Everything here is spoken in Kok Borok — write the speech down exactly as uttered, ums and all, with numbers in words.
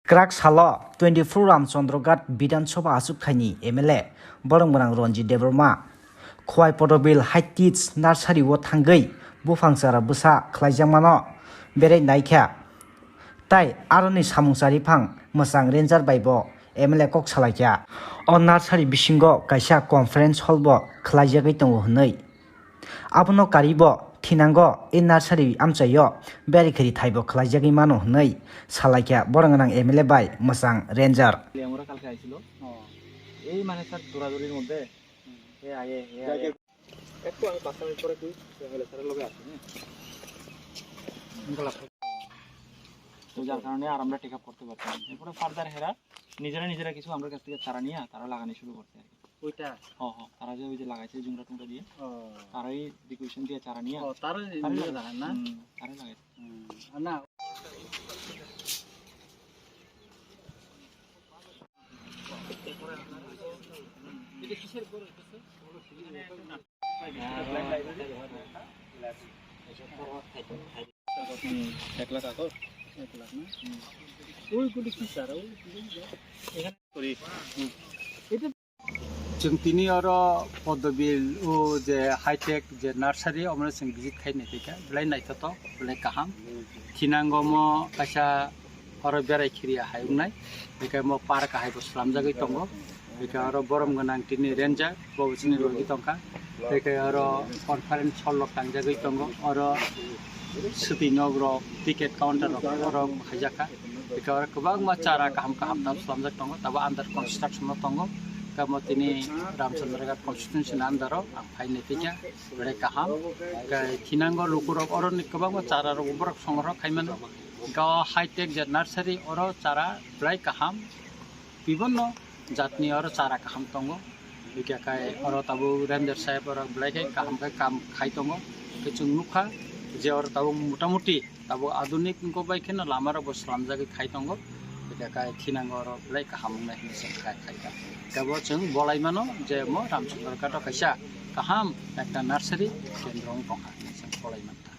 Kwrak salo twenty-four Ramchandra Ghat Bidhan Sabha achukthai ni M L A borok mwnang Ranjit Debbarma Khowai Podobil High Tech Nursery o thangwi buphang chara bwsa khlaijakmano berai naikha. Tai aroni samung chariphang mwchang ranger bai bo M L A kok salaikha. O nursery bisingo kaisa conference hall bo khlaijagwi tongo hwnwi. Abono karibo thinango e nursery amchaio beri khiri thaibo khlaijagwi mano hwnwi salaikha borok gwnang M L A bai mwchang ranger. লিয়ামরা কালকে আইছিল। এই মানে স্যার দৌড়াদৌড়ির মধ্যে এ আগে, এ আগে। একটু আমি পাঁচ মিনিট পরে তুই এমএলএ স্যারের লগে আসি, হ্যাঁ? ওই যার কারণে আর আমরা টেক আপ করতে পারছি না। এরপরে ফার্দার হেরা নিজেরা নিজেরা কিছু আমার কাছ থেকে চারা নিয়ে তারা লাগানি শুরু করছে আর কি। ওইটা? হ, হ, তারা যে ওই যে লাগাইছে জুমরা টুমরা দিয়ে, ও। তারাই রিকুয়েশন দিয়ে চারা নিয়ে ও, তারা তারাই নিজে লাগাইছে। লাগান না? হুম, তারাই লাগাইছে। হুম, আর না। হুম, এক লাখ আকর। এক লাখ না? হুম। ওই কোটি কি স্যার? ওই কোটি কি স্যার? এখানে করি। হুম। এটা Chwng tini oro Podobil o je high tech je nursery, omo chwng visit khai nai phaikha, belai naithothok, belai kaham. Thinango omo kaisa oro berai khiriya hai wngnai, hwnkhe omo park hai bo slamjagwi tongo. Hwnkhe oro borom gwnang tini ranger, bo bo chini logi tongkha. Hwnkhe oro conference hall rok tangjagwi tongo, oro swtwi nok rok, ticket counter rok oro khaijakha. Hwnkhe oro kwbangma chara kaham kaham tamo slamjak tongo, tabo under construction o tongo. Tamo tini Ramchandra Ghat constituency ni under o ang phai nai phaikha, belai kaham. Hwnkhe thinango lukurok oroni kwbangma chara rok borok songrok khaimani. Hwnkhe o high tech je nursery oro chara belai kaham. Bibonno jatni oro chara kaham tongo. Hwnkhe kai oro tabuk ranger saheb oro belai khe kaham khe kam khai tongo. Hwnkhe chwng nukha je oro tabuk motamuti tabuk adunik wngkok bai kheno lama rok bo slamjagwi khai tongo. Hwnkhe kai thinango oro belai kaham wngnai hinwi chwng khai khaikha. Tei bo chwng bolai mano je omo Ramchandra Ghat o kaisa kaham ekta nursery kendro wng tongkha hinwi chwng bolai mankha.